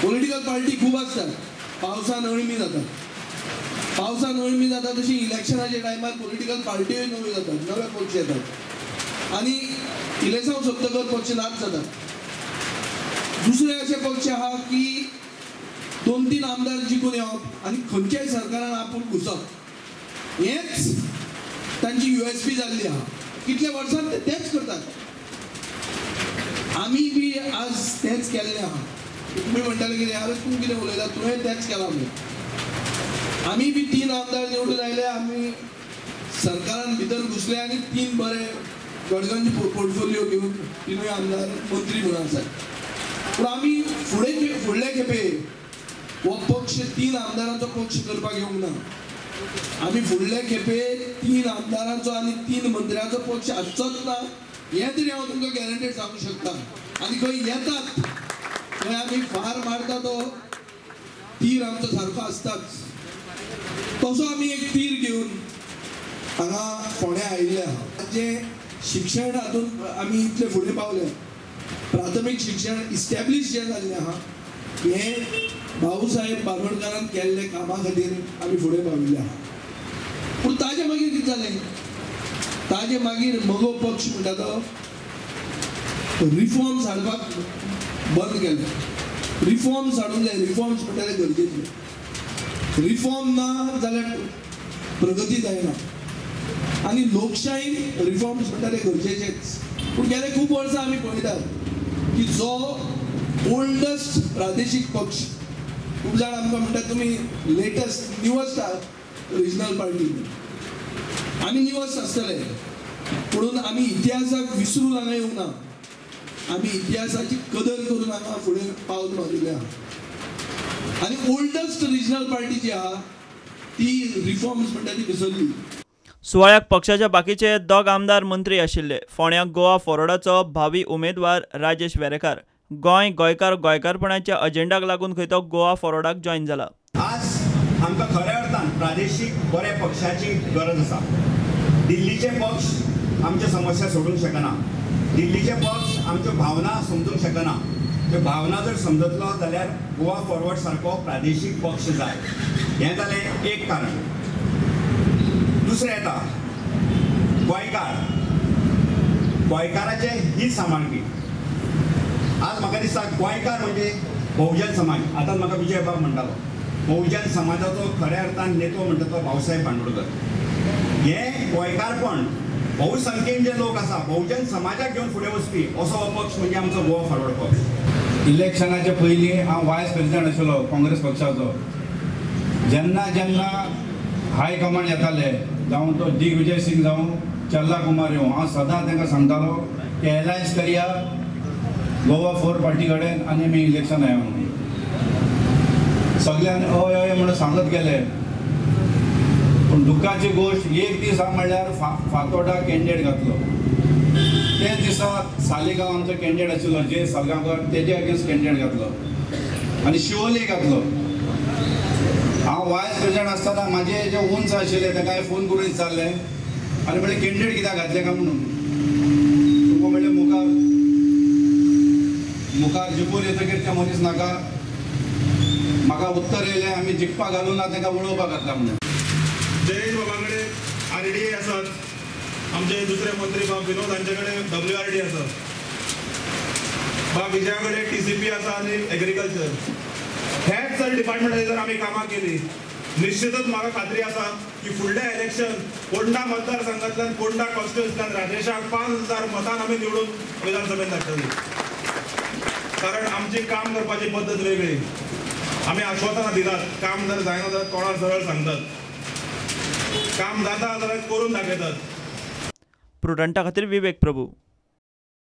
Political party खूब आसतात, पावसान अळमी जातात, पावसान अळमी जाता तशी इलेक्शनाच्या टायमार पॉलिटिकल पार्टीय नव्यो जातात, नवे पक्ष येतात आनी इलेक्शन सोंपतकर पक्ष नाच जातात. दुसरे अशे पक्ष आहा की 2-3 आमदार जिखून येवप आनी खंयच्याय सरकारान आपूण घुसप, हेच तांची USP जाल्ली आहा. कितल्या वर्सां ते तेच करतात. आमी बी आज तेच केल्लें आहा. तुमी म्हणटाले कितें, आरे तूं कितें उलयता, तुवें तेच केलां म्हणून. आमी बी 3 आमदार निवडून आयले, आमी सरकारान भितर घुसले आनी 3 बरे गडगंज पोर्टफोलियो घेवन 3 आमदार मंत्री म्हणून आसात. पूण आमी फुडले खेपे हो पक्ष 3 आमदारांचो पक्ष करपाक येवंक ना. आमी फुडले खेपे 3 आमदारांचो आनी 3 मंत्र्यांचो पक्ष आसचोच ना, हें तरी हांव तुमकां गॅरंटेड सांगूंक शकता. आनी खंय येतात थंय आमी फार मारता तो तीर आमचो सारको आसताच. तसो आमी एक तीर घेवन हांगा फोंड्या आयिल्ले आहा. जें शिक्षण हातूंत आमी इतले फुडें पावले, प्राथमीक शिक्षण इस्टॅब्लीश जें जाल्लें आहा, हें भाऊसाहेब बांदोडकारान केल्ले कामा खातीर आमी फुडें पाविल्ले आहा. पूण ताजे मागीर कितें जालें, ताजे मागीर मगो पक्ष म्हणटा तो रिफॉर्म्स हाडपाक बंद केलें. रिफॉर्म्स हाडूंक जाय, रिफॉर्म्स म्हणटा ते गरजेचे. रिफॉर्म ना जाल्यार प्रगती जायना आनी लोकशाहीन रिफॉर्म्स म्हणटा ते गरजेचेच. पूण गेले खूब वर्सां आमी पळयतात की जो ओल्डस्ट प्रादेशीक पक्ष, खूब जाण आमकां म्हणटात तुमी लेटस्ट न्यूएस्ट रिजनल पार्टी, आमी न्यूएस्ट आसतले पूण आमी इतिहासाक विसरून हांगा येवंक ना. आमी इतिहासाची कदर करून हांगा फुडें पावल मारिल्लें आहा. आनी ओल्डस्ट रिजनल पार्टी जी आहा ती रिफॉर्म्स म्हणटा ती विसरली. सुवाळ्याक पक्षाच्या बाकीचे 2 आमदार मंत्री आशिल्ले. फोंड्याक गोवा फॉरवर्डाचो भावी उमेदवार राजेश वेरेकार गोंय गोंयकार गोंयकारपणाच्या अजेंडाक लागून खंय तो गोवा फॉरवर्डाक जॉयन जाला. आज आमकां खऱ्या अर्थान प्रादेशीक बऱ्या पक्षाची गरज आसा. दिल्लीचे पक्ष आमच्यो समस्या सोडूंक शकना, दिल्लीचे पक्ष आमच्यो भावना समजूंक शकना. त्यो भावना जर समजतलो जाल्यार गोवा फॉरवर्ड सारको प्रादेशीक पक्ष जाय. हें जालें एक कारण. दुसरें येता गोंयकार, गोंयकाराचे ही सांबाळपी. आज म्हाका दिसता गोंयकार म्हणजे बहुजन समाज. आतां म्हाका विजय बाब म्हणटालो बहुजन समाजाचो खऱ्या अर्थान नेतो म्हणटा तो भाऊसाहेब बांदोडकर. हें गोंयकारपण बहुसंख्येन जे लोक आसा बहुजन समाजाक घेवन फुडें वचपी असो हो पक्ष म्हणजे आमचो गोवा फॉरवर्ड पक्ष. इलेक्शनाच्या पयलीं हांव वायस प्रेसिडेंट आशिल्लो काँग्रेस पक्षाचो. जेन्ना जेन्ना हायकमांड येताले, जावं तो दिग्विजय सिंग जावं चल्ला कुमार येवं, हांव सदां तांकां सांगतालो की एलायन्स करया गोवा फोर पार्टी कडेन आनी आमी इलेक्शन आया म्हणून. सगळ्यांनी हय हय म्हणून सांगत गेले. पूण दुख्खाची गोश्ट, एक दीस हांव म्हणल्यार फातोडा कॅन्डिडेट घातलो. तेच दिसा सालिगांव आमचो कॅन्डिडेट आशिल्लो जे सालगांवकर, तेजे अगेन्स्ट कॅन्डिडेट घातलो आनी शिवोली घातलो. हांव वायस प्रेसिडेंट आसतना म्हाजे जे उंच आशिल्ले ताका हांवें फोन करून विचारलें आनी म्हणलें कॅन्डिडेट कित्याक घातले काय म्हणून. तुमकां म्हणलें मुखार मुखार जिखून येतकीर ते मनीस नाका. म्हाका उत्तर येयलें आमी जिखपाक घालूं ना, तांकां उडोवपाक घातला म्हणून. जयेश बाबा कडेन RDA आसात, आमचे दुसरे मंत्री बाब विनोद हांचे कडेन WRD आसा, बाब विजया कडेन TCP आसा आनी एग्रीकल्चर. हेच जर डिपार्टमेंटाचेर जर आमी कामां केली निश्चितच म्हाका खात्री आसा की फुडलें इलेक्शन फोंडा मतदारसंघांतल्यान, फोंडा कॉन्स्टिट्युएन्सींतल्यान राजेशाक 5000 मतान आमी निवडून विधानसभेंत धाडटली. कारण आमची काम करपाची पद्दत वेगळी. आमी आश्वासनां दितात, काम जर जायना जाल्यार तोंडार सरळ सांगतात, काम जाता जाल्यार करून दाखयतात. प्रुडंटा खातीर विवेक प्रभू.